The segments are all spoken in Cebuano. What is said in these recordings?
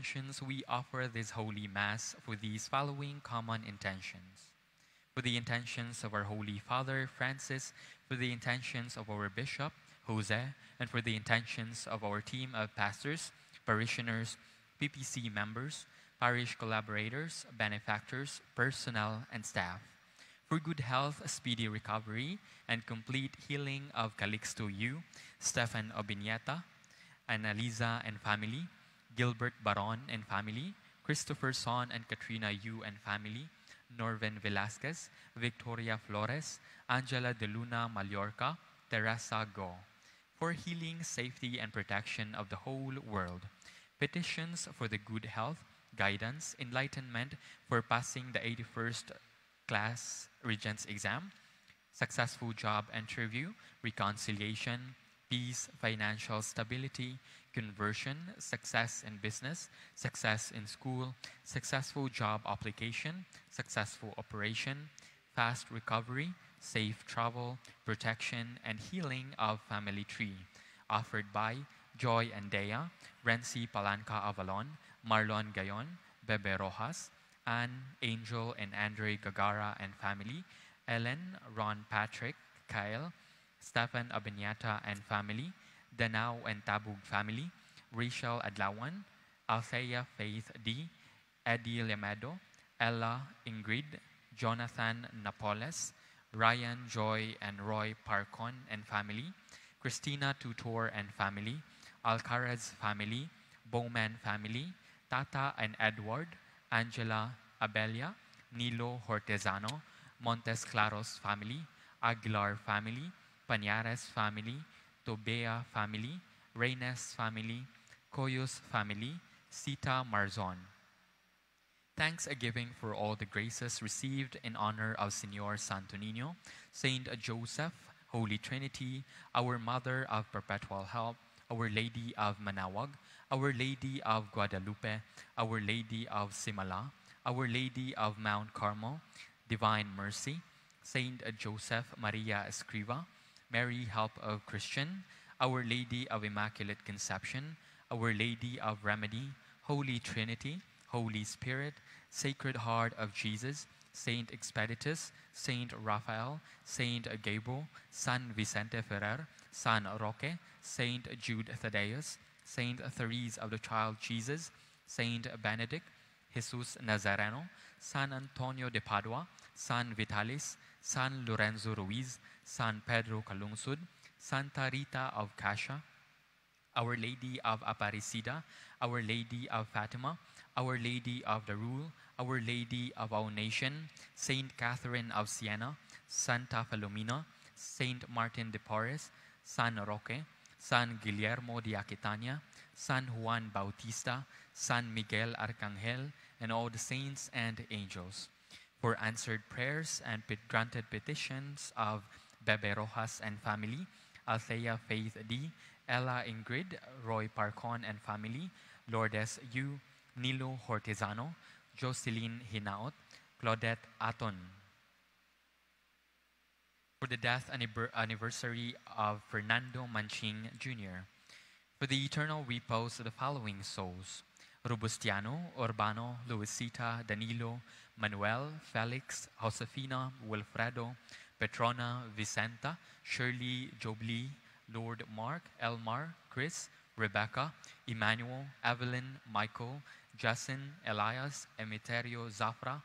Intentions, we offer this Holy Mass for these following common intentions. For the intentions of our Holy Father, Francis, for the intentions of our Bishop, Jose, and for the intentions of our team of pastors, parishioners, PPC members, parish collaborators, benefactors, personnel, and staff. For good health, speedy recovery, and complete healing of Calixto Yu, Stefan Obinieta, Annalisa and family, Gilbert Baron and family, Christopher Son and Katrina Yu and family, Norvin Velasquez, Victoria Flores, Angela De Luna Mallorca, Teresa Go. For healing, safety, and protection of the whole world. Petitions for the good health, guidance, enlightenment for passing the 81st class Regents exam, successful job interview, reconciliation, peace, financial stability, conversion, success in business, success in school, successful job application, successful operation, fast recovery, safe travel, protection, and healing of family tree. Offered by Joy Andea, Renzi Palanca Avalon, Marlon Gayon, Bebe Rojas, Anne, Angel, and Andre Gagara and family, Ellen, Ron Patrick, Kyle, Stefan Abinyata and family, Danao and Tabug family, Rachel Adlawan, Althea Faith D, Eddie Lemedo, Ella Ingrid, Jonathan Napoles, Ryan Joy and Roy Parcon and family, Christina Tutor and family, Alcaraz family, Bowman family, Tata and Edward, Angela Abelia, Nilo Hortezano, Montes Claros family, Aguilar family, Pañares family, Tobea family, Reynes family, Coyos family, Sita Marzon. Thanks a giving for all the graces received in honor of Señor Santo Niño, Saint Joseph, Holy Trinity, our Mother of Perpetual Help, Our Lady of Manaoag, Our Lady of Guadalupe, Our Lady of Simala, Our Lady of Mount Carmel, Divine Mercy, Saint Joseph Maria Escriva, Mary Help of Christian, Our Lady of Immaculate Conception, Our Lady of Remedy, Holy Trinity, Holy Spirit, Sacred Heart of Jesus, Saint Expeditus, Saint Raphael, Saint Gabriel, San Vicente Ferrer, San Roque, Saint Jude Thaddeus, Saint Therese of the Child Jesus, Saint Benedict, Jesus Nazareno, San Antonio de Padua, San Vitalis, San Lorenzo Ruiz, San Pedro Calungsod, Santa Rita of Cascia, Our Lady of Aparecida, Our Lady of Fatima, Our Lady of the Rule, Our Lady of our Nation, Saint Catherine of Siena, Santa Philomena, Saint Martin de Porres, San Roque, San Guillermo de Aquitania, San Juan Bautista, San Miguel Arcangel, and all the saints and angels. For answered prayers and granted petitions of Bebe Rojas and family, Althea Faith D, Ella Ingrid, Roy Parcon and family, Lourdes U, Nilo Hortezano, Jocelyn Hinaot, Claudette Aton. For the death anniversary of Fernando Manching Jr., for the eternal repose of the following souls: Robustiano, Urbano, Luisita, Danilo, Manuel, Felix, Josefina, Wilfredo, Petrona, Vicenta, Shirley, Jobli, Lord Mark, Elmar, Chris, Rebecca, Emmanuel, Evelyn, Michael, Jason, Elias, Emiterio Zafra,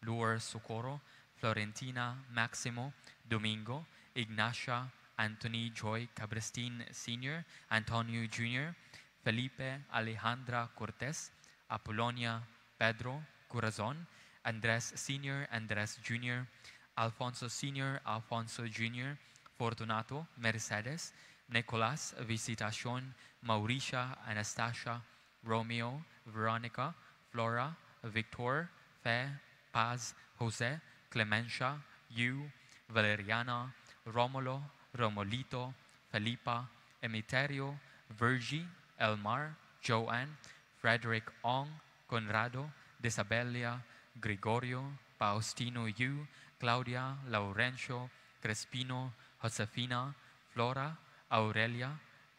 Lour Socorro, Florentina, Maximo, Domingo, Ignacia, Anthony Joy Cabrestin Sr., Antonio Jr., Felipe Alejandra Cortez, Apollonia Pedro Corazon, Andres Sr., Andres Jr., Alfonso Sr., Alfonso Jr., Fortunato, Mercedes, Nicolas, Visitacion, Mauricia, Anastasia, Romeo, Veronica, Flora, Victor, Fe, Paz, Jose, Clemencia, Yu, Valeriana, Romulo, Romolito, Felipa, Emiterio, Virgie, Elmar, Joanne, Frederick Ong, Conrado, Desabelia, Gregorio, Faustino Yu, Claudia, Laurencio, Crespino, Josefina, Flora, Aurelia,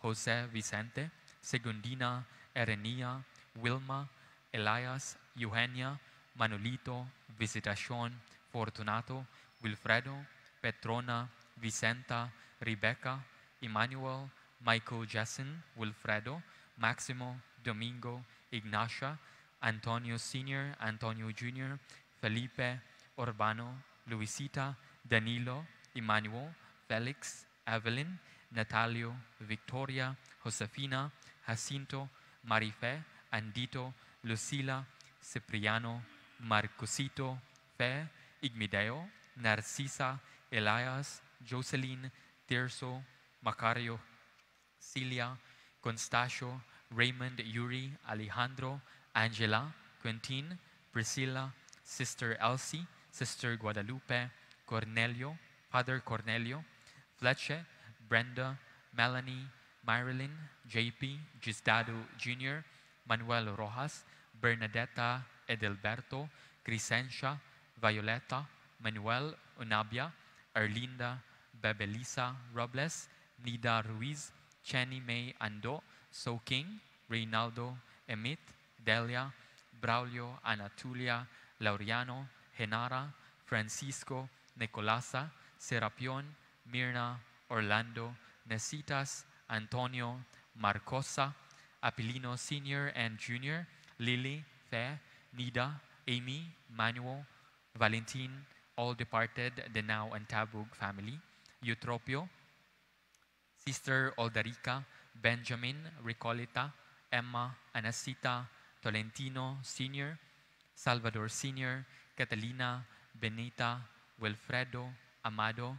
Jose Vicente, Segundina, Erenia, Wilma, Elias, Eugenia, Manolito, Visitacion, Fortunato, Wilfredo, Petrona, Vicenta, Rebecca, Emmanuel, Michael Jessen, Wilfredo, Maximo, Domingo, Ignacia, Antonio Sr., Antonio Jr., Felipe, Urbano, Luisita, Danilo, Emmanuel, Felix, Evelyn, Natalio, Victoria, Josefina, Jacinto, Marife, Andito, Lucila, Cipriano, Marcosito, Fe, Igmideo, Narcisa, Elias, Jocelyn, Tirso, Macario, Celia, Constacio, Raymond, Yuri, Alejandro, Angela, Quentin, Priscilla, Sister Elsie, Sister Guadalupe, Cornelio, Father Cornelio, Fletcher, Brenda, Melanie, Marilyn, JP, Gisdado Jr., Manuel Rojas, Bernadetta Edelberto, Crescencia, Violeta, Manuel Unabia, Erlinda, Bebelisa Robles, Nida Ruiz, Chenny May Ando, So King, Reynaldo, Emit, Delia, Braulio, Anatulia, Laureano, Genara, Francisco, Nicolasa, Serapion, Mirna, Orlando, Nesitas, Antonio, Marcosa, Apilino Sr. and Jr., Lily, Fe, Nida, Amy, Manuel, Valentin, all departed, the Now and Tabug family, Eutropio, Sister Oldarica, Benjamin, Ricolita, Emma, Anasita, Tolentino Sr., Salvador Sr., Catalina, Benita, Wilfredo, Amado,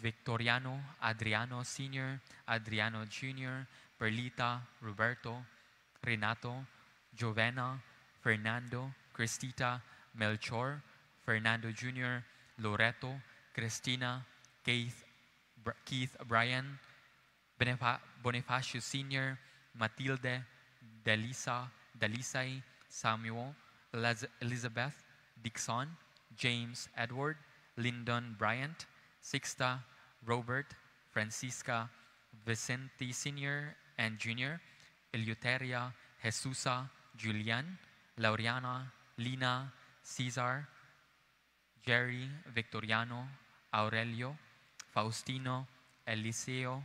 Victoriano, Adriano Sr., Adriano Jr., Perlita, Roberto, Renato, Jovena, Fernando, Cristita, Melchor, Fernando Jr., Loreto, Cristina, Keith, Keith Bryan, Bonifacio Sr., Matilde, Delisa, Dalisay, Samuel, Elizabeth, Dixon, James Edward, Lyndon Bryant, Sixta, Robert, Francisca, Vicente Sr. and Jr., Eleuteria, Jesusa, Julian, Laureana, Lina, Cesar, Jerry, Victoriano, Aurelio, Faustino, Eliseo,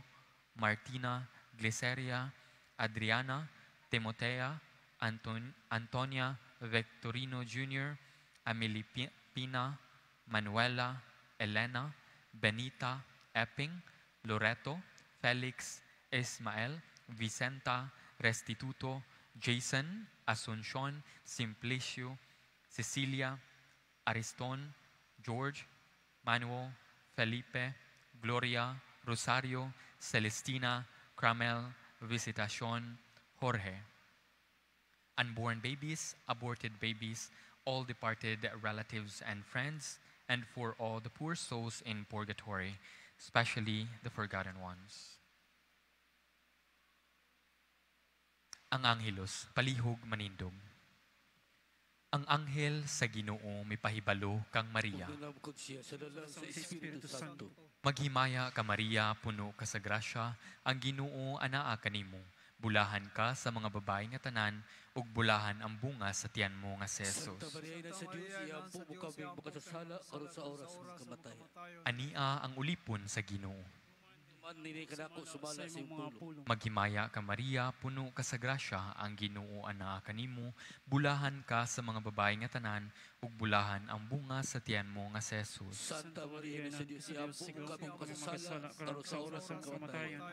Martina, Gliceria, Adriana, Timotea, Antonia, Victorino Jr., Amelipina, Manuela, Elena, Benita, Epping, Loreto, Felix, Ismael, Vicenta, Restituto, Jason, Asuncion, Simplicio, Cecilia, Ariston, George, Manuel, Felipe, Gloria, Rosario, Celestina, Cramel, Visitacion, Jorge. Unborn babies, aborted babies, all departed relatives and friends, and for all the poor souls in purgatory, especially the forgotten ones. Ang Angelus, palihog manindog. Ang anghel sa Ginoo mipahibalo kang Maria. Maghimaya ka, Maria, puno ka sa grasya, ang Ginoo anaa kanimo. Bulahan ka sa mga babae nga tanan, ug bulahan ang bunga sa tiyan mo nga si Jesus. Santa Maria, Ina sa Dios, iampo mo kaming makasasala karon sa oras ng kamatayan. Ania ang ulipon sa Ginoo. Man nini kanako sumala sa imong pulong. Maghimaya ka, Maria, puno ka sa grasya, ang Ginoo anaa kanimo. Bulahan ka sa mga babae nga tanan, ug bulahan ang bunga sa tiyan mo nga si Jesus. Santa Maria, Ina sa Dios, iampo mo kaming makasasala karon sa oras ng kamatayan.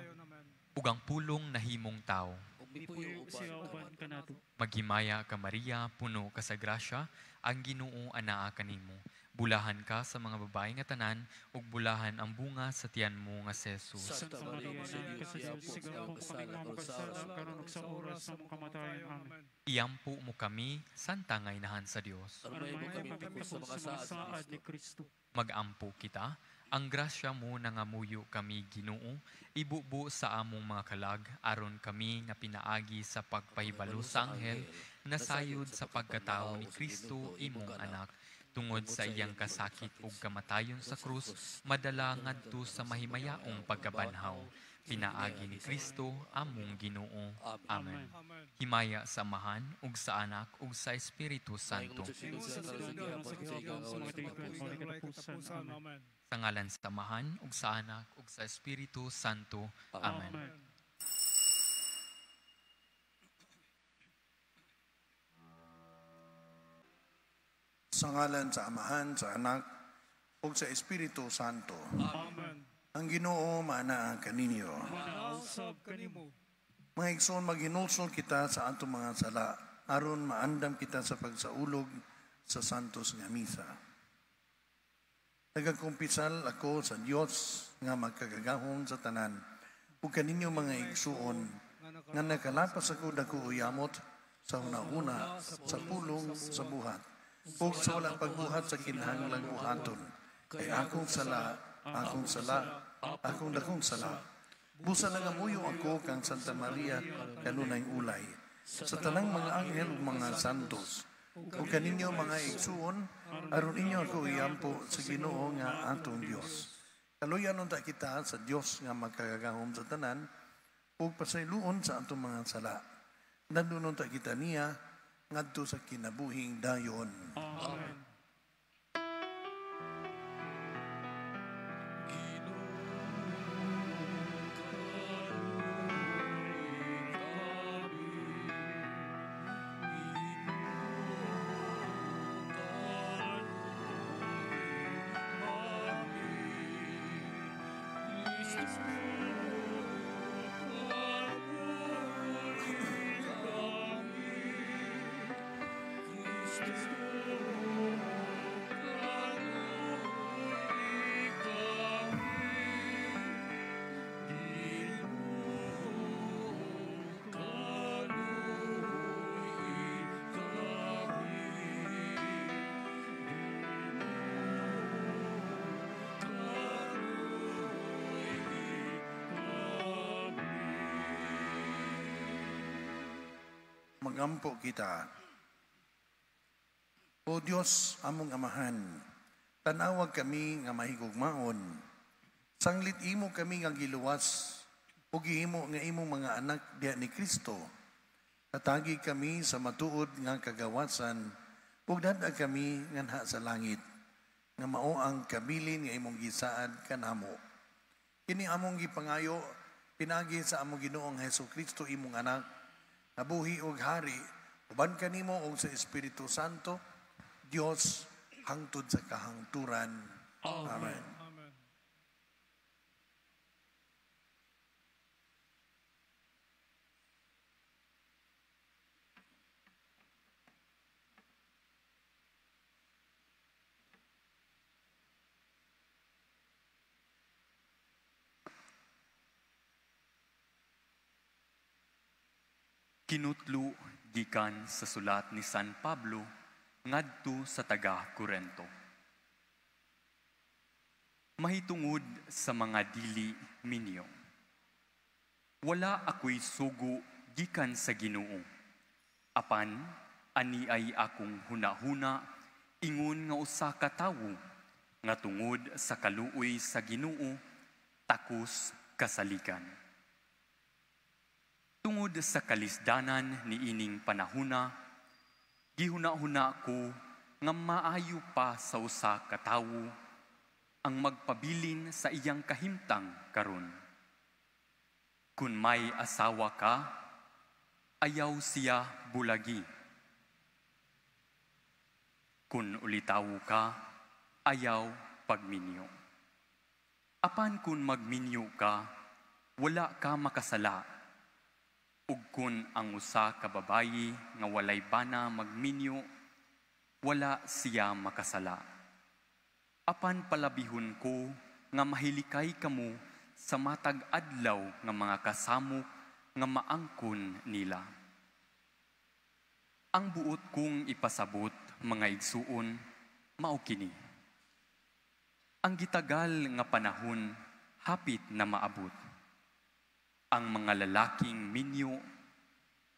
Ug ang pulong nahimong tao. Uban kanato. Maghimaya ka, Maria, puno ka sa grasya, ang Ginoo anaa kanimo. Bulahan ka sa mga babae nga tanan, ug bulahan ang bunga sa tiyan mo nga si Jesus. Santa Maria, Ina sa Dios, iampo mo kaming makasasala karon sa oras ng kamatayan. Amen. Iampo mo kami, Santa nga Inahan sa Dios. Aron mahimo kami takos sa mga saad ni Kristo. Magampo kita, ang grasya mo nangamuyo kami, Ginoo, ibubo sa among mga kalag, aron kami nga pinaagi sa pagpahibalo sa anghel, nasayod sa pagkatao ni Kristo imong anak, tungod sa iyang kasakit ug kamatayon sa krus, madala ngadto sa mahimayaong pagkabanhaw. Pinaagi ni Kristo among Ginoo. Amen. Amen. Himaya sa Amahan ug sa Anak ug sa Espiritu Santo. Amen. Sa ngalan sa Amahan ug sa Anak ug sa Espiritu Santo. Amen. Amen. Sa ngalan sa Amahan, sa Anak ug sa Espiritu Santo. Amen. Ang Ginoo maanaa kaninyo. Manausab kanimo. Mga igsoon, maghinulsol kita sa atong mga sala aron maandam kita sa pagsaulog sa Santos nga Misa. Nagakumpisal ako sa Dios nga magkagagahom sa tanan ug kaninyo mga igsuon nga nakalapas ako dako uyamot sa hunahuna, sa pulong, sa buhat ug sa wala pagbuhat sa kinahanglang buhaton. Kay akong sala, akong sala, akong dakong sala. Busa nangamuyo ako kang Santa Maria kanunay ulay, sa tanang mga anghel ug mga santos, ug kaninyo mga igsuon, aron inyo ako iampo sa Ginoo nga atong Dios. Kaluyan unta kita sa Dios nga magkagagahom sa tanan, ug pasayloon sa atong mga sala. Nandun unta kita niya ngadto sa kinabuhing dayon. Amen. Magampo kita. O Dios, among Amahan, tanawag kami nga mahigugmaon. Sanglit imo kami nga giluwas ug gihimo nga imong mga anak diha ni Kristo. Katagi kami sa matuod nga kagawasan ug dad-a kami nganha sa langit nga mao ang kabilin nga imong gisaad kanamo. Kini among gipangayo pinaagi sa among Ginoong Hesukristo imong anak, nabuhi og hari uban kanimo og sa Espiritu Santo, Dios hangtod sa kahangturan. Amen. Amen. Kinutlo gikan sa sulat ni San Pablo ngadto sa taga Korento. Mahitungod sa mga dili minyo. Wala ako'y sugo gikan sa Ginoo. Apan ani ay akong hunahuna ingon nga usa ka tawo nga tungod sa kaluoy sa Ginoo takos kasaligan. Tungod sa kalisdanan ni ining panahuna, gihuna-huna ko nga maayo pa sa usa ka tawo ang magpabilin sa iyang kahimtang karon. Kun may asawa ka, ayaw siya bulagi. Kun ulitawo ka, ayaw pagminyo. Apan kun magminyo ka, wala ka makasala. Ug kun ang usa ka babayi nga walay bana magminyo, wala siya makasala. Apan palabihon ko nga mahilikay kamo sa matag adlaw nga mga kasamok nga maangkon nila. Ang buot kong ipasabot, mga igsuon, mao kini. Ang gitagal nga panahon hapit na maabot. Ang mga lalaking minyo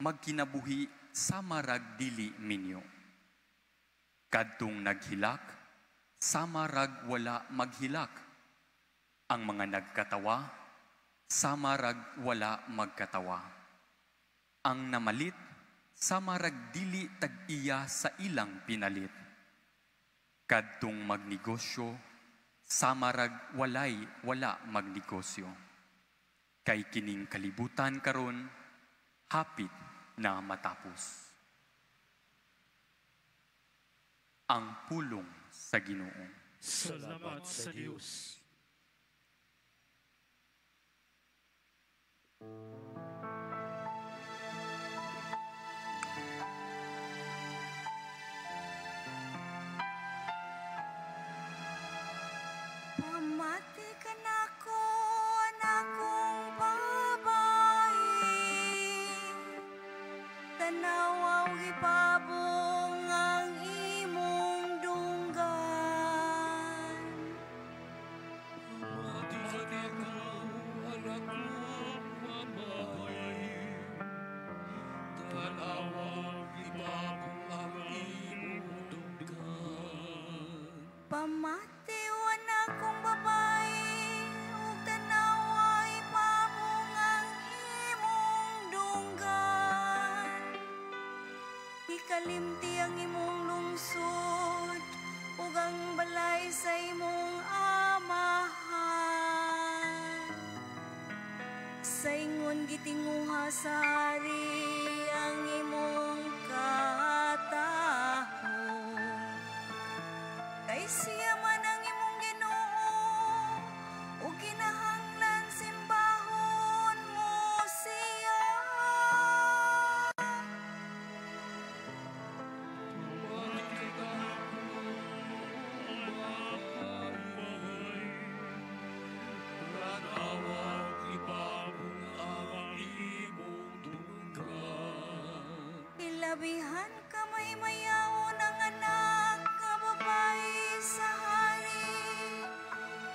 magkinabuhi sama rag dili minyo. Kadtong naghilak, sama rag wala maghilak. Ang mga nagkatawa, sama rag wala magkatawa. Ang namalit, sama rag dili tag-iya sa ilang pinalit. Kadtong magnegosyo, sama rag walay wala magnegosyo. Kay kining kalibutan karon, hapit na matapos. Ang pulong sa Ginoo. Salamat sa Dios. Pamati ka nako, anakong babae. Tanaw gipabong ang imong dunggan. Pamati ka nako, anakong babae. Tanaw gipabong ang imong dunggan. Pamati anakong babae, ug tanaw ipabong ang imong dunggan. Ikalimti ang imong lungsod ug ang balay sa imong amahan. Sa ingon gitinguha sa hari ang imong kataho. Kay siya man ang imong Ginoo, ug kinahanglan simbahon mo siya. Pamati ka nako, babae. Tanaw ipabong ang imong dunggan. Ilabihan ka maymayaon ang anak nga babae sa hari,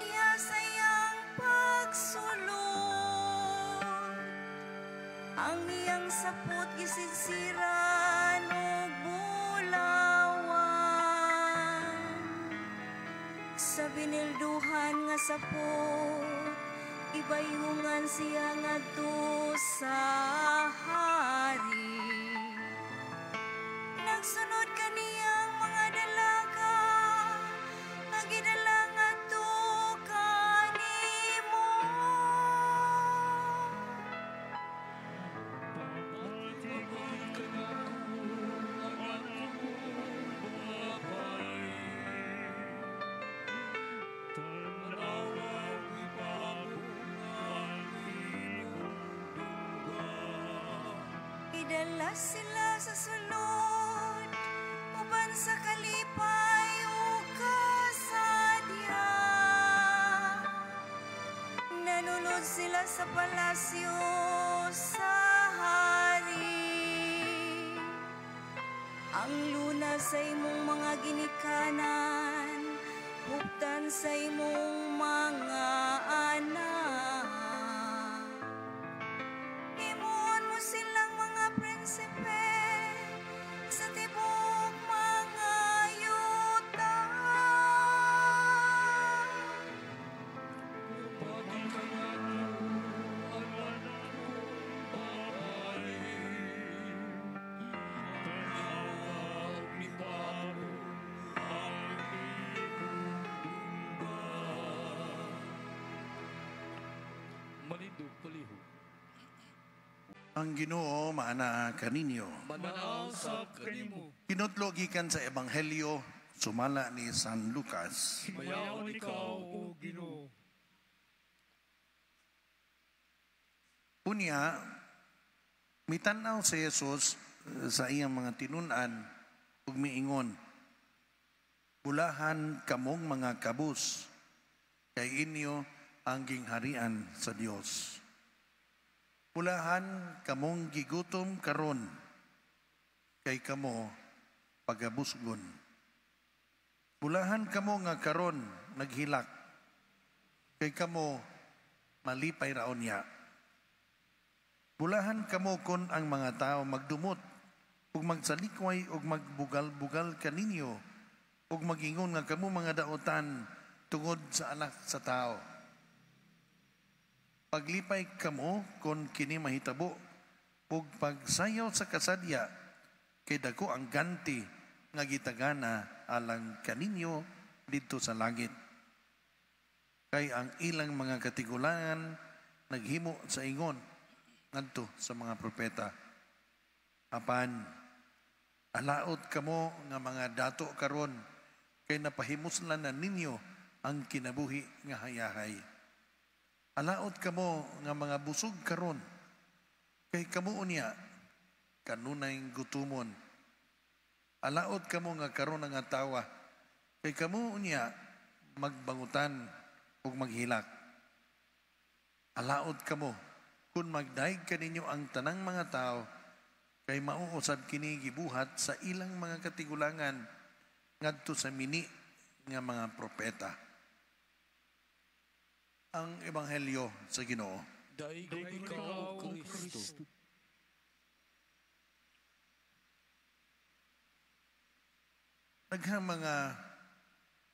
iya sa iyang pagsulod. Ang iyang sapot gisinsiran og bulawan. Sa binilduhan nga sapot, ibayungan siya ngadto sa hari. Nagsunod kaniyang mga dalaga, nga gidala ngadto kanimo. Pamati ka nako, anakong babae. Tanaw ipabong ang imong dunggan. Idala sila sa sulod, uban sa kalipay ug kasadya. Nanulod sila sa palasyo sa hari. Ang luna sa imong mga ginikanan, huptan sa imong mga anak. Himuon mo silang mga prinsipe sa tibuok mga yuta. Pamati ka nako, anakong babae. Tanaw ipabong ang imong dunggan. Manindog palihog. Ang Ginoo maanaa kaninyo. Manaa sab kanimo. Kinutlo gikan sa Ebanghelyo sumala ni San Lucas. Himayaon ikaw, o Ginoo. Unya, mitan-aw si Jesus sa iyang mga tinun-an ug miingon, bulahan kamong mga kabus, kay inyo ang gingharian sa Dios. Bulahan kamong gigutom karon, kay kamo pagabusgon. Bulahan kamo nga karon naghilak, kay kamo malipay raon niya. Bulahan kamo kon ang mga tao magdumot ug magsalikway ug magbugal-bugal kaninyo ug magingon nga kamo mga daotan tungod sa anak sa tao. Paglipay kamo kon kini mahitabo ug pagsayaw sa kasadya kay dako ang ganti nga gitagana alang kaninyo didto sa langit. Kay ang ilang mga katigulangan naghimo sa ingon ngadto sa mga propeta. Apan alaot kamo nga mga dato karon kay napahimuslan na ninyo ang kinabuhi nga hayahay. Alaot kamo nga mga busog karon kay kamo unya kanunay gutumon. Alaot kamo nga karon nga tawa kay kamo unya magbangutan ug maghilak. Alaot kamo kun magdaig kaninyo ang tanang mga tao kay mauusab kini gibuhat sa ilang mga katigulangan ngadto sa mini nga mga propeta. Ang Ebanghelyo sa Ginoo. Daigom ikaw, Kristo. Daghang mga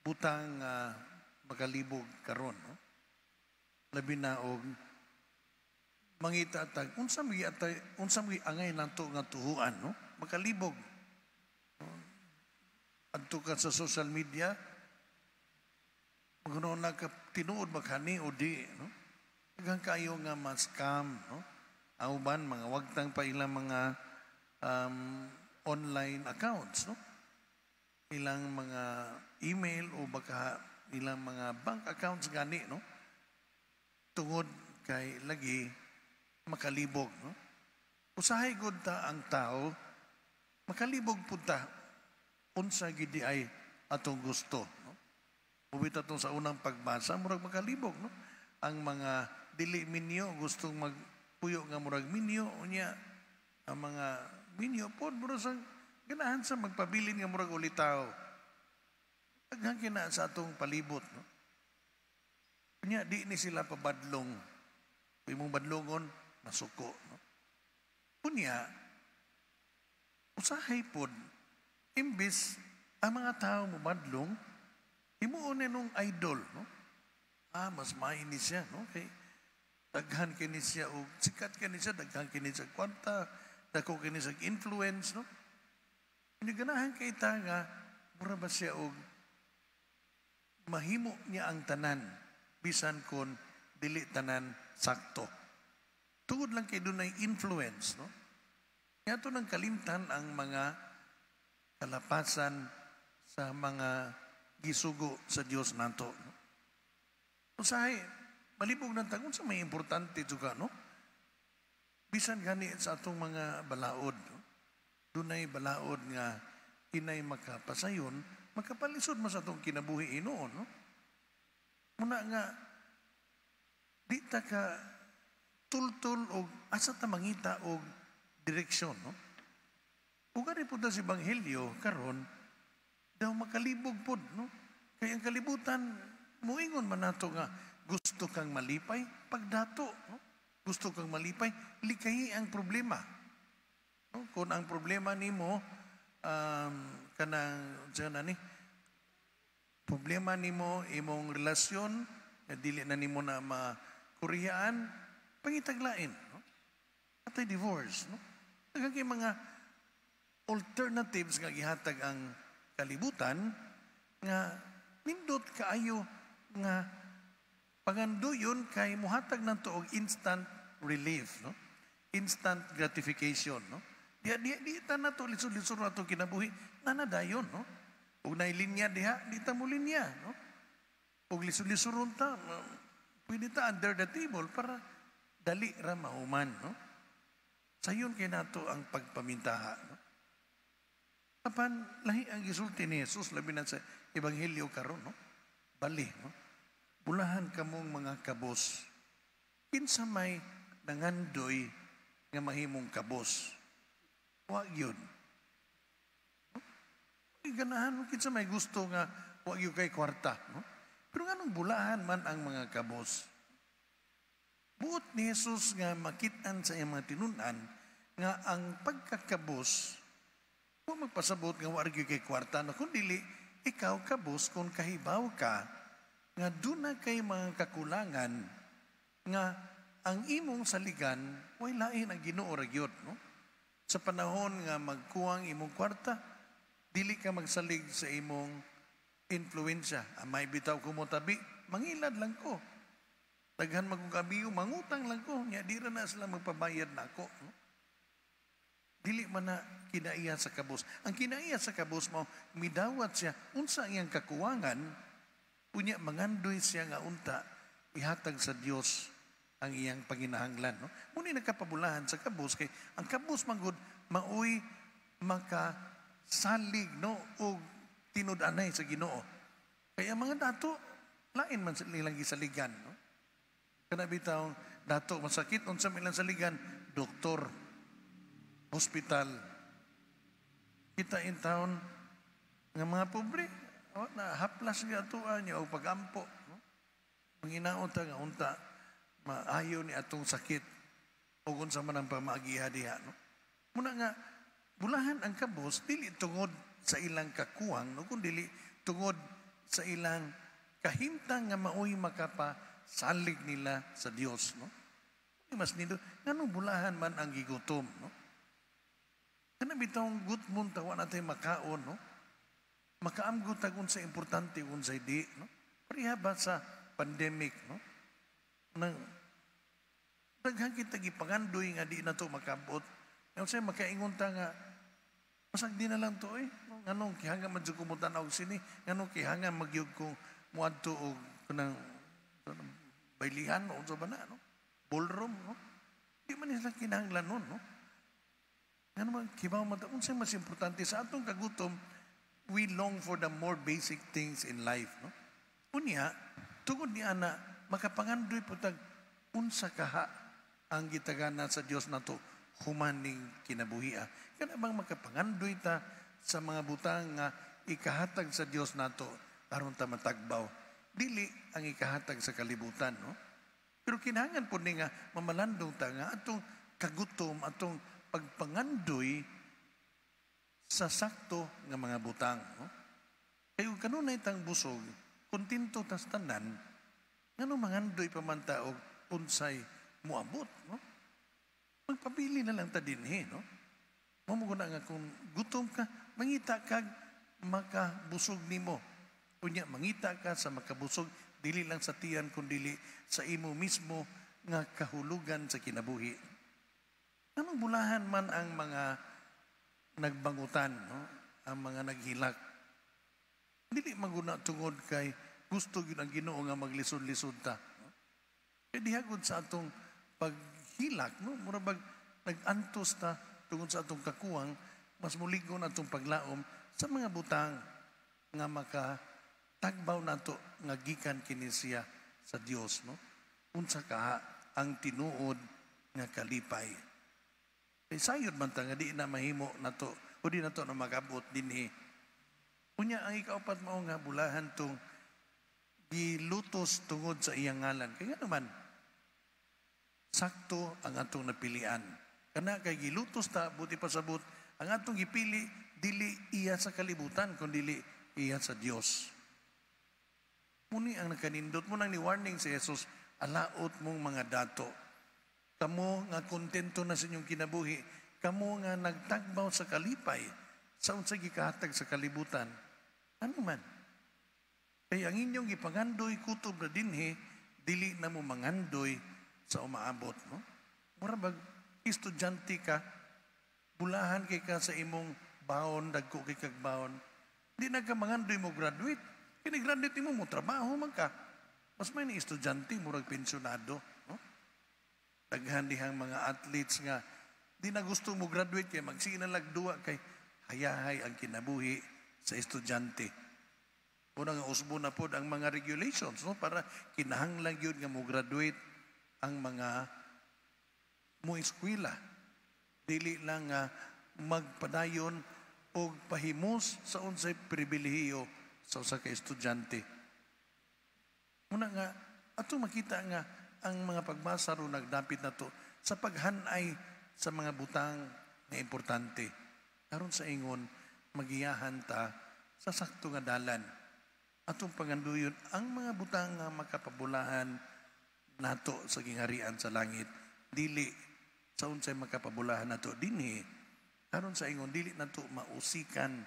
butang makalibog karon, no? Labi na og mangita tag unsa may atay, unsa may angay nato nga tuhuan, no? Makalibog. Adto ka sa social media, maghunon na ka tinuod maghani o di, no? Daghang kayo nga ma-scam, no? Auban mga wagtang pa ilang mga online accounts, no? Ilang mga email o baka ilang mga bank accounts gani, no? Tungod kay lagi makalibog, no? Usahay gud ta ang tao, makalibog pud ta unsa gid di ay atong gusto, no? Mubit atong sa unang pagbasa, murag makalibog, no? Ang mga dili minyo gustong magpuyo nga murag minyo, unya ang mga minyo pod murag sa ganahan sa magpabilin nga murag ulitaw. Daghan kina sa atong palibot, no? Unya di ni sila pabadlong. Kung imong badlongon, masuko, no? Unya usahay pod imbis ang mga tao mobadlong, himuon ni nung idol, no? Ah, mas maini siya, no? Kay daghan kini siya og sikat kini siya, daghan kini siya kwarta, dako kini siya influence, no? Hindi ganahan kay ta nga mura ba siya og mahimo niya ang tanan bisan kon dili tanan sakto. Tungod lang kay dunay influence, no? Nga to nang kalimtan ang mga kalapasan sa mga gisugo sa Dios nato, no? Usahay, malibog ng tangon sa may importante juga, no? Bisan gani sa atong mga balaod, no? Dunay balaod nga inay makapasayon, makapalisod man sa atong kinabuhi hinuon, no? Muna nga di ta ka tultul og asa ta mangita og direksyon, no? Ug ari pud ta sa Ebanghelyo karon daw makalibog pud, no? Kay ang kalibutan moingon man nato nga gusto kang malipay pagdato, no? Gusto kang malipay, likayi ang problema. No? Kung ang problema nimo kanang unsa na ni problema nimo imong relasyon dili na nimo na makuriyaan, pangitaglain, no? Atay divorce, no? Daghan kay mga alternatives nga gihatag ang kalibutan nga nindot kaayo nga panganduyon kay mohatag nato og instant relief, no? Instant gratification, no? Di di ta nato lisod-lisod nato kinabuhi nanadayon, no? Ug nay linya diha, di ta mo linya, no? Ug lisod-lisoron ta, pwede ta under the table para dali ra mahuman, no? Sayon kay nato ang pagpamintaha, no? Apan lahi ang gisulti ni Jesus labi na sa Ebanghelyo karon, no? Bali, no? Bulahan kamong mga kabos. Kinsa may nangandoy nga mahimong kabos? Wa gyud. No? Ganahan mo kinsa may gusto nga wa gyud kay kwarta, no? Pero nganong bulahan man ang mga kabos? Buot ni Jesus nga makit-an sa iyang mga tinun-an nga ang pagkakabos wa magpasabot nga wa gyud kay kwarta, no? Kun dili ikaw kabos kung kahibaw ka nga duna kay mga kakulangan nga ang imong saligan way lain ang Ginoo ra gyud, no? Sa panahon nga magkuwang imong kwarta, dili ka magsalig sa imong influensya. Amay bitaw ko mo tabi, mangilad lang ko. Daghan man kong amigo, mangutang lang ko. Nya di ra na sila magpabayad nako, no? Dili man na kinaiya sa kabus. Ang kinaiya sa kabus mo, midawat siya, unsa ang iyang kakuwangan, unya mangandoy siya nga unta, ihatag sa Dios ang iyang panginahanglan. No? Muni nagkapabulahan sa kabus, kay ang kabus manggod, maoy makasalig, no, og tinud-anay sa Ginoo. Kaya ang mga dato, lain man nilang gisaligan. No? Kana bitaw dato masakit, unsa man ilang saligan, doktor, hospital. Kita in town nga mga pobre, oh, na haplas nga atoa niya og pagampo. No? Manginaot ta nga unta maayo ni atong sakit o unsa man ang pamagiha diha, no? Muna nga bulahan ang kabus dili tungod sa ilang kakuwang, no, kun dili tungod sa ilang kahimtang nga maoy makapasalig nila sa Dios, no? Mas nindo nganong bulahan man ang gigutom, no? Kana bitawng gutmon ta wa natay makaon, no? Makaamgot tag unsa importante unsay di, no? Pareha ba sa pandemic, no? Nang daghan kita gipangandoy nga di na to makabot. Nga unsay makaingon ta nga pasag di na lang to eh. No? Nganong kihanga man jud ko motan-aw sini, nganong kihanga magyud ko moadto og kanang baylihan o unsa ba na, no? Ballroom, no? Di man nila kinahanglan nun, no? Ngano man kibaw man ta unsay mas importante sa atong kagutom, we long for the more basic things in life, no? Unya, tungod ni ana makapangandoy po tag unsa kaha ang gitagana sa Dios nato humaning kinabuhia. Kana bang makapangandoy ta sa mga butang nga ikahatag sa Dios nato aron ta matagbaw. Dili ang ikahatag sa kalibutan, no? Pero kinahanglan po ni nga mamalandong ta nga atong kagutom, atong pagpangandoy sa sakto nga mga butang, no? Kay kung kanunay tang busog, kontento tas tanan, ngano mangandoy pa man ta og unsay moabot, no? Magpabili na lang ta dinhi, no? Mao na nga kung gutom ka, mangita kag makabusog nimo. Unya mangita ka sa makabusog, dili lang sa tiyan kun dili sa imo mismo nga kahulugan sa kinabuhi. Anong bulahan man ang mga nagbangutan, no? Ang mga naghilak. Dili maguna tungod kay gusto gyud ang Ginoo nga maglisod-lisod ta. No? Kay diha gud sa atong paghilak, no? Mura bag nag-antos ta tungod sa atong kakuwang, mas muligon atong paglaom sa mga butang nga makatagbaw nato nga gikan kini siya sa Dios, no? Unsa kaha ang tinuod nga kalipay. Kay sayod man ta nga di na mahimo nato o di nato na makabot dinhi. Unya ang ikaupat mao nga bulahan tong gilutos tungod sa iyang ngalan. Kaya nga naman, sakto ang atong napilian. Kana kay gilutos ta, buti pasabot, ang atong gipili, dili iya sa kalibutan, kun dili iya sa Dios. Muni ang nakanindot mo nang ni warning si Jesus, alaot mong mga dato. Kamo nga kontento na sa inyong kinabuhi, kamo nga nagtagbaw sa kalipay, sa unsay gikahatag sa kalibutan. Ano man? Kay ang inyong gipangandoy kutob na dinhi, dili na mo mangandoy sa umaabot, no? Mura bag estudyante ka, bulahan kay ka sa imong baon, dagko kay kag baon. Di na ka mangandoy mo graduate. Kini graduate mo, mo trabaho man ka. Mas may ni estudyante, murag pensyonado, no? Daghan dihang mga athletes nga di na gusto mo graduate kay magsige na lag duwa kay hayahay ang kinabuhi sa estudyante. Una nga usbo na pod ang mga regulations, no, para kinahanglan gyud nga mo graduate ang mga mo eskwela. Dili lang nga magpadayon og pahimos sa unsay pribilehiyo sa usa ka estudyante. Muna nga atong makita nga ang mga pagbasa ron nagdapit nato sa paghanay sa mga butang nga importante. Aron sa ingon, magiyahan ta sa sakto nga dalan. Atong panganduyon ang mga butang nga makapabulahan nato sa gingharian sa langit, dili sa unsay makapabulahan nato dinhi. Aron sa ingon dili nato mausikan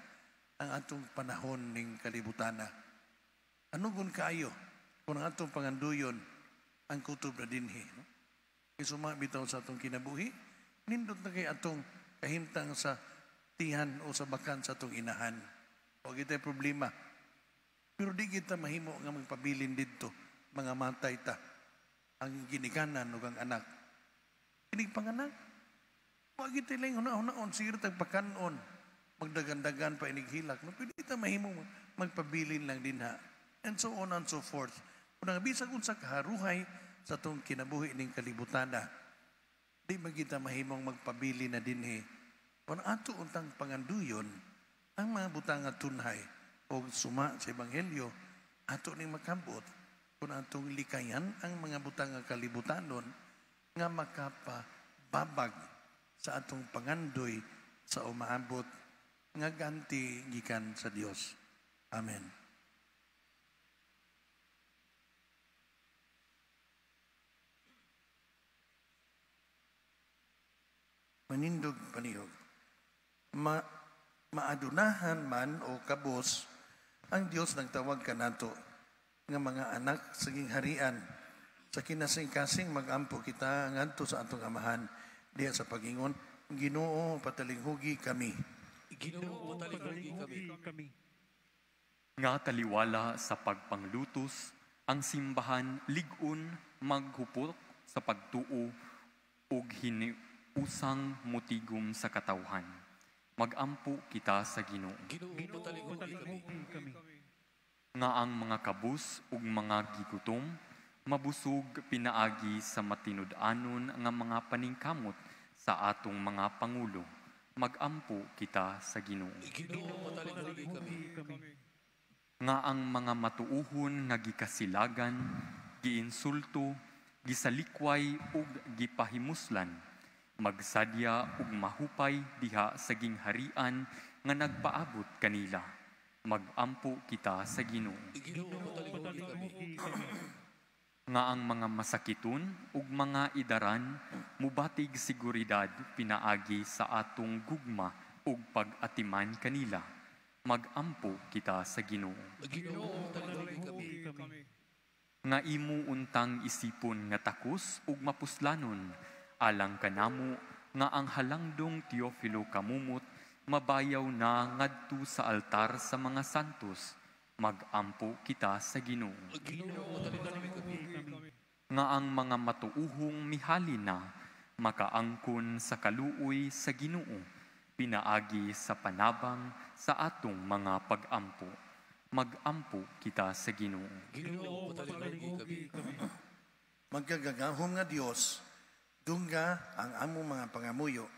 ang atong panahon ning kalibutana. Ano gun kaayo kung ang atong panganduyon ang kutob na dinhi, no? Isuma bitaw sa atong kinabuhi, nindot na kay atong kahimtang sa tihan o sa bakan sa atong inahan. Wa kitay problema. Pero di kita mahimo nga magpabilin didto, mga matay ta, ang ginikanan ug ang anak. Kinig panganak. Wa kitay lang huna-hunaon, siguro tagpakanon, magdagandagan pa inighilak. No, pwede kita mahimo magpabilin lang dinha. And so on and so forth. Kung ang bisag unsa kaharuhay sa atong kinabuhi ning kalibutana, di man kita mahimong magpabili na dinhi. Kung ato untang panganduyon, ang mga butang nga tunhay o suma sa Ebanghelyo, ato ning makabot kung atong likayan ang mga butang nga kalibutanon nga makapababag sa atong pangandoy sa umaabot nga ganti gikan sa Dios. Amen. Manindog panihog. Maadunahan man o kabos ang Dios nagtawag kanato nga mga anak sa gingharian. Sa kinasing-kasing magampo kita ngadto sa atong amahan diha sa pagingon, Ginoo patalinghugi kami. Ginoo patalinghugi kami. Nga taliwala sa pagpanglutos ang simbahan lig-on maghupok sa pagtuo ug hiniusang mutigom sa katawhan. Magampo kita sa Ginoo. Ginoo patalinghugi kami. Nga ang mga kabus ug mga gigutom mabusog pinaagi sa matinud-anon nga mga paningkamot sa atong mga pangulo. Magampo kita sa Ginoo. Ginoo patalinghugi kami. Nga ang mga matuuhon nga gikasilagan, giinsulto, gisalikway ug gipahimuslan, magsadya ug mahupay diha sa gingharian nga nagpaabot kanila. Magampo kita sa Ginoo. Ginoo patalinghugi kami. Nga ang mga masakiton ug mga idaran mubatig seguridad pinaagi sa atong gugma ug pag-atiman kanila. Magampo kita sa Ginoo. Ginoo patalinghugi kami. Nga imo untang isipon nga takos ug mapuslanon alang kanamo nga ang halangdong Teofilo kamumot mabayaw na ngadto sa altar sa mga santos. Magampo kita sa Ginoo. Ginoo patalinghugi kami. Nga ang mga matuuhong mihali na makaangkon sa kaluoy sa Ginoo pinaagi sa panabang sa atong mga pagampo. Magampo kita sa Ginoo. Ginoo patalinghugi kami. Magkagagahom nga Dios, dungga ang among mga pangamuyo.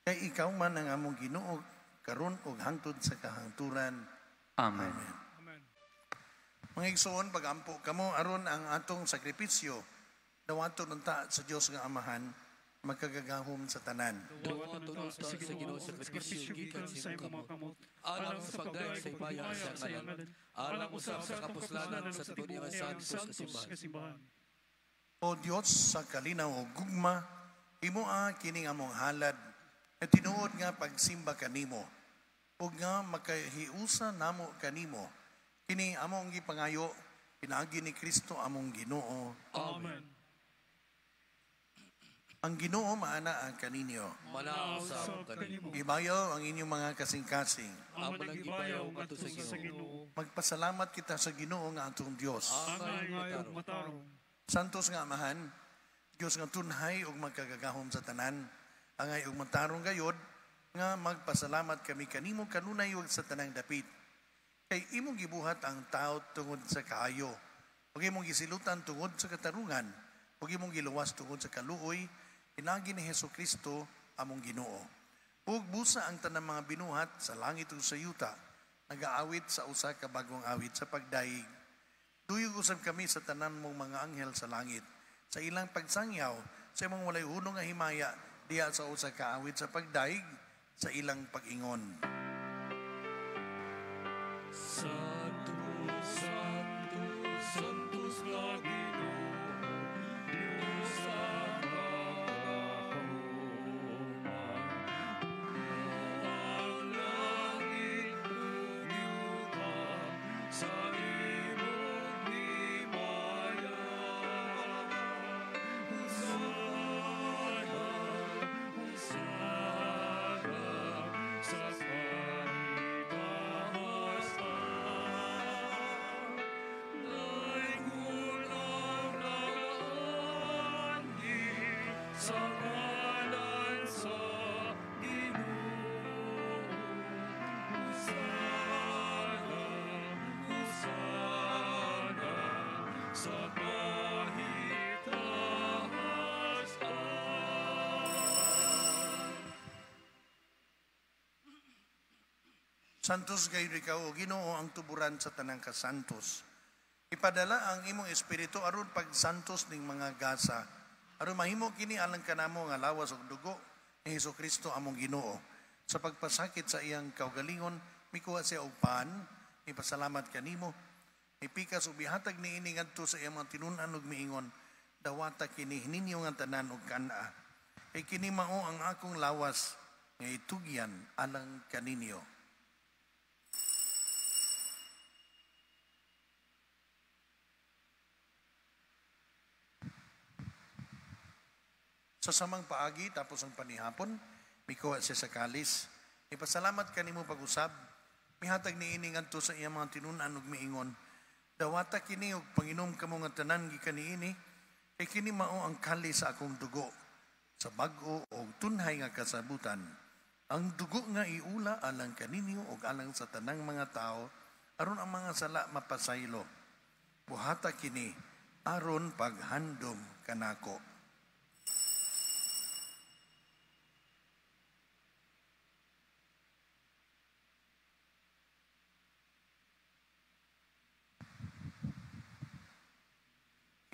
Kay ikaw man ang among Ginoo karon ug hangtod sa kahangturan. Amen. Amen. Mga igsoon, pagampo kamo aron ang atong sakripisyo dawaton unta sa Dios nga Amahan magkagagahom sa tanan. Dawaton unta sa Ginoo sakripisyo gikan sa imong kamot, alang sa pagdayeg sa himaya sa iyang ngalan, alang usab sa kapuslanan sa tibuok nga santos nga simbahan. O Dios sa kalinaw ug gugma, himoa kining among halad nga tinuod nga pagsimba kanimo ug nga makahiusa namo kanimo. Kini among gipangayo pinaagi ni Kristo among Ginoo. Amen. Ang Ginoo maana ang kaninyo. Manaa usab kanimo. Ibayaw ang inyong mga kasing-kasing. Amo nang gibayaw ngadto sa Ginoo. Magpasalamat kita sa Ginoo nga atong Dios. Angay ug matarong. Santos nga Amahan, Dios nga tunhay ug magkagagahom sa tanan, angay ug matarong gayod nga magpasalamat kami kanimo kanunay ug sa tanang dapit. Kay imong gibuhat ang tao tungod sa kaayo, ug imong gisilutan tungod sa katarungan, ug imong giluwas tungod sa kaluoy, pinaagi ni Hesukristo among Ginoo. Ug busa ang tanang mga binuhat sa langit ug sa yuta, nagaawit sa usa ka bagong awit sa pagdayeg. Duyog usab kami sa tanan mong mga anghel sa langit, sa ilang pagsangyaw, sa imong walay hunong nga himaya, diha sa usa ka awit sa pagdayeg, sa ilang pag-ingon. Santo, Santo, Santos nga Ginoo, sa kahitaas. Santos gayon ikaw, o Ginoo, ang tuburan sa tanang kasantos. Ipadala ang imong espiritu aron pagsantos ning mga gasa. Aron mahimo kini alang kanamo nga lawas ug dugo ni Hesukristo among Ginoo. Sa pagpasakit sa iyang kaugalingon, mikuha siya og pan, ipasalamat kanimo, ipikas ug bihatag niini ngadto sa iyang mga tinun-an ug miingon, dawata kini ninyo nga tanan og kan-a. Kay kini mao ang akong lawas nga itugyan alang kaninyo. Sa samang paagi, tapos ang panihapon, mikuha siya sa kalis. Ipasalamat kanimo pag-usab, mihatag niini ngadto sa iyang mga tinun-an ug miingon, dawata kini ug panginom kamo nga tanan gikan niini, kay kini mao ang kalis sa akong dugo, sa bag-o og tunhay nga kasabutan. Ang dugo nga iula alang kaninyo ug alang sa tanang mga tao, aron ang mga sala mapasaylo. Buhata kini aron paghandom kanako.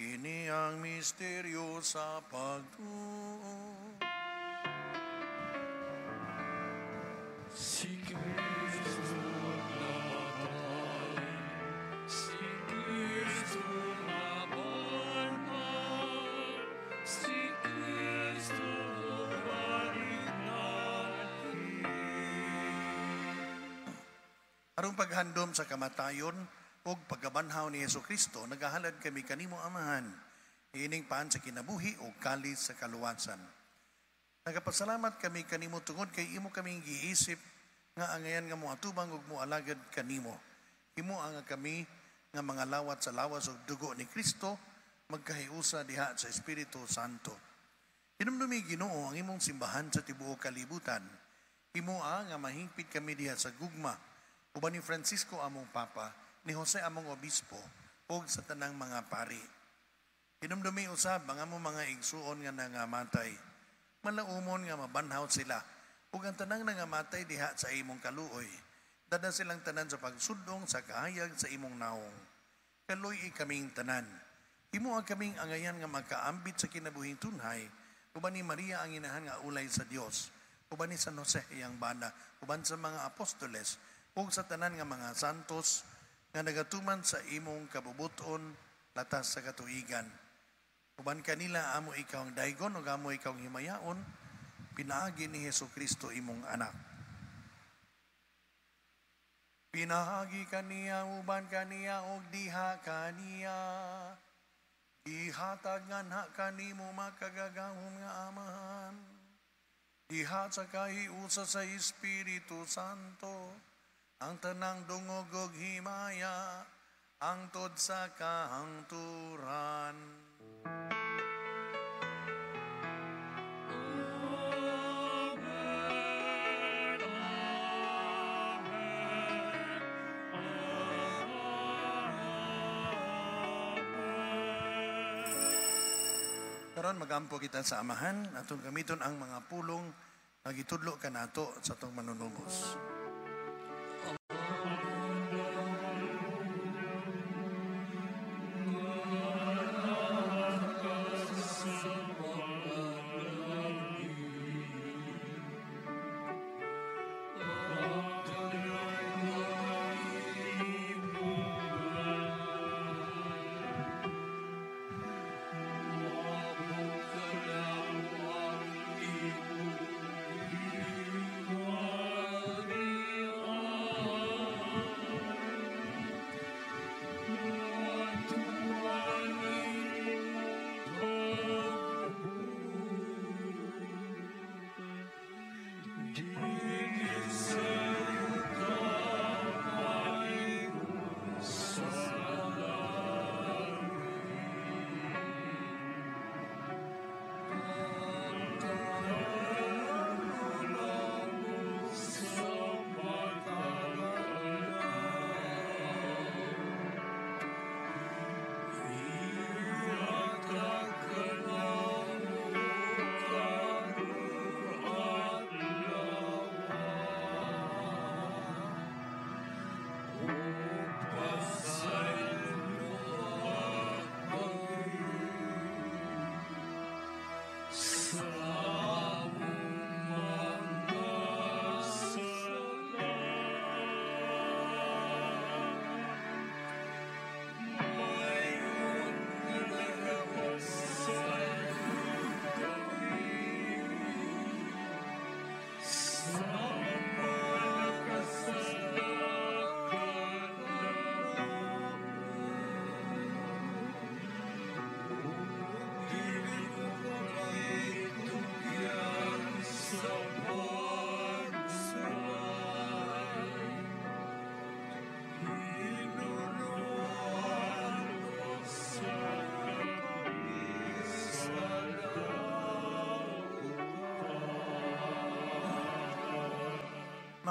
Kini ang misteryo sa pagtuo. Si Kristo namatay, si Kristo nabanal, si Kristo balik natin. Aron paghandom sa kamatayon ug pagkabanhaw ni Hesukristo, nagahalad kami kanimo Amahan, ining paan sa kinabuhi o kalis sa kaluwasan. Nagapasalamat kami kanimo tungod kay imo kaming giisip nga angayan nga moatubang ug moalagad kanimo. Imo ang kami nga mga lawat sa lawas ug dugo ni Kristo magkahiusa diha sa Espiritu Santo. Hinumdumi Ginoo ang imong simbahan sa tibuok kalibutan. Imo nga mahingpit kami diha sa gugma uban ni Francisco among Papa, ni Jose among Obispo, ug sa tanang mga pari. Hinumdumi usab ang among mga igsuon nga nangamatay. Malaumon nga mabanhaw sila, ug ang tanang nangamatay diha sa imong kaluoy. Dada silang tanan sa pagsudong sa kahayag sa imong naong. Kaluoy kaming tanan. Imo ang kaming angayan nga makaambit sa kinabuhing tunhay, uban ni Maria ang inahan nga ulay sa Dios, uban ni San Jose iyang bana, uban sa mga apostoles, ug sa tanan nga mga santos nga nagatuman sa imong kabubuton latas sa katuigan. Uban kanila amo ikaw ang daygon ug amo ikaw ang himayaon, pinaagi ni Hesukristo imong anak. Pinaagi kaniya, uban kaniya ug diha kaniya. Gihatag nganha kanimo makagagahom nga Amahan. Diha sa kahiusa sa Espiritu Santo, ang tanang dungog ug himaya, angtod sa kahangturan. Amen, amen, amen. Karon magampo kita sa Amahan, atong gamiton ang mga pulong nga gitudlo kanato sa atong manunubos.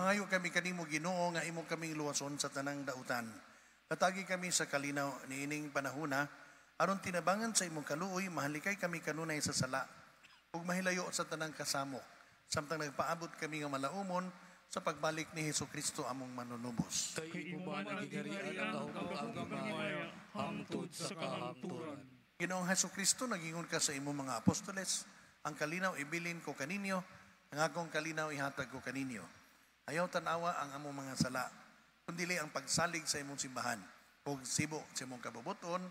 Mangayo kami kanimo Ginoo nga imo kaming luwason sa tanang dautan. Katagi kami sa kalinaw niining panahona aron tinabangan sa imong kaluoy mahalikay kami kanunay sa sala ug mahilayo sa tanang kasamok samtang nagpaabot kami nga malaumon sa pagbalik ni Hesukristo among manunubos. Kay imo man ang giharian ang gahom ug ang himaya hangtod sa kahangturan. Ginoong Hesukristo, nagingon ka sa imong mga apostoles, ang kalinaw ibilin ko kaninyo, ang akong kalinaw ihatag ko kaninyo. Ayaw tanawa ang among mga sala, kundili ang pagsalig sa imong simbahan, ug sibo sa imong kabubuton,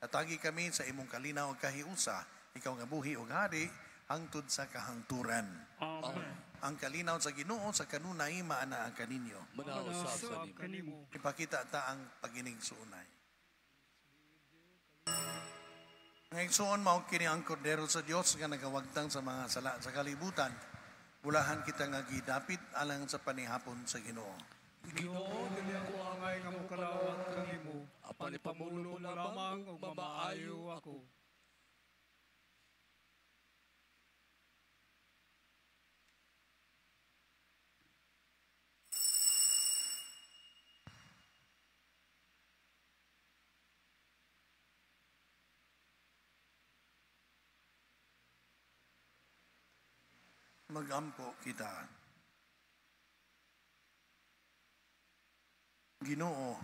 atagi kami sa imong kalinaw ug kahiusa, ikaw nga buhi ug hari, hangtod sa kahangturan. Amen. Ang kalinaw sa Ginoo sa kanunay maana ang kaninyo. Manausap Manausap kanimo. kanimo. Ipakita ta ang paginigsuonay. Nga igsuon mao kini ang kordero sa Dios nga nagawagtang sa mga sala sa kalibutan. Bulahan kita nga gidapit alang sa panihapon sa Ginoo. Ginoo, Dili ako angay nga mokalawat kanimo, apan ipamulo mo lamang ug mamaayo ako. Magampo kita. Ginoo,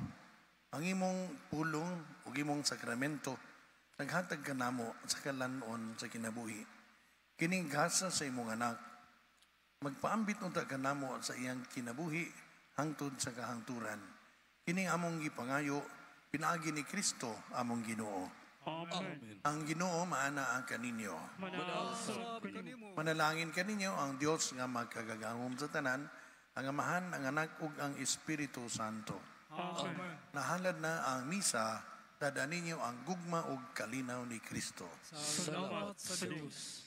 ang imong pulong ug imong sakramento naghatag kanamo sa kalan-on sa kinabuhi. Kining gasa sa imong anak, magpaambit unta kanamo sa iyang kinabuhi hangtod sa kahangturan. Kining among gipangayo pinaagi ni Kristo among Ginoo. Amen. Amen. Ang Ginoo maana ang kaninyo. Manausap kanimo. Manalangin kaninyo ang Dios nga magkagagahom sa tanan, ang Amahan, ang Anak ug ang Espiritu Santo. Amen. Nahalad na ang misa, dada ninyo ang gugma ug kalinaw ni Kristo. Salamat sa Dios.